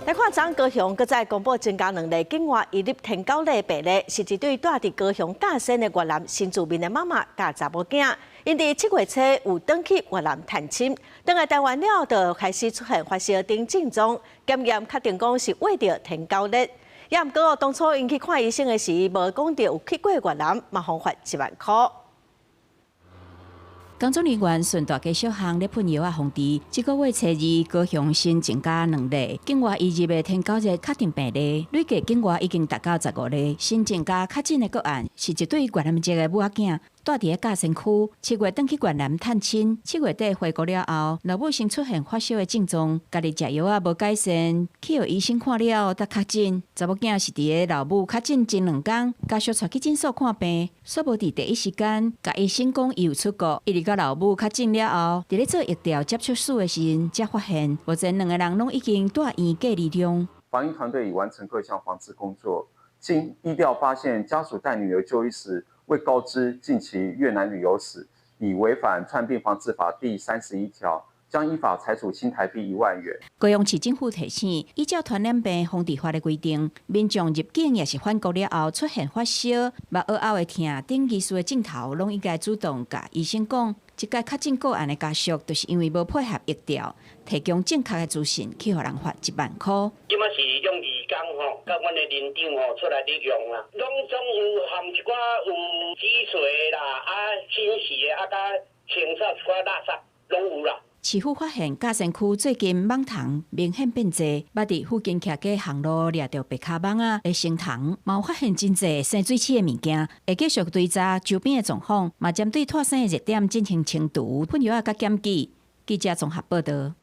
來看，昨高雄閣再公布增加兩例境外移入天狗熱病例，是一對蹛佇高雄甲仙的越南新住民的媽媽佮查某囝，𪜶佇7月初有轉去越南探親，轉來台灣了後就開始出現發燒等症狀，檢驗確定講是患著天狗熱。也毋過當初𪜶去看醫生的時，無講著有去過越南，嘛予罰1萬箍。工作人員順大街小巷咧噴藥仔防治。這個月初二，高雄新增加兩例境外移入的天狗熱確定病例，累計境外已經達到15例。新增加確診的個案是一對越南籍的母仔囝，蹛佇咧甲仙區，7月轉去越南探親，7月底回國了後，老母先出現發燒的症狀，家己食藥仔無改善，去予醫生看了才確診。查某囝是佇咧老母確診前兩工，家屬帶去診所看病，煞無佇第一時間共醫生講伊有出國，一直到老母確診了後，佇咧做疫調接觸史的時陣，才發現，目前兩个人攏已經蹛院隔離中。防疫團隊已完成各項防治工作，經疫調發現家屬帶女兒就醫時，未告知近期越南旅遊史，已違反傳染病防治法第31條，將依法裁處新台幣1萬元。高雄市政府提醒，依照傳染病防治法的規定，民眾入境抑是返國了後出現發燒、目岫仔會疼等疑似的症頭，攏應該主動共醫生講。這個確診個案的家屬，就是因為無配合疫調，提供正確的資訊，去予人罰1萬箍。這馬是用義工吼，佮阮的鄰長吼出來咧用啦，攏總有含一寡有積水啦，啊清洗的，啊佮清掃一寡垃圾，攏有啦。市府發現甲仙區最近蠓蟲明顯變濟，捌佇附近徛家巷路掠著白跤蠓仔的成蟲，嘛有發現真濟生水刺的物件，會繼續追查周邊的狀況，嘛針對拖生的熱點進行清除、噴藥仔佮檢舉。記者綜合報導。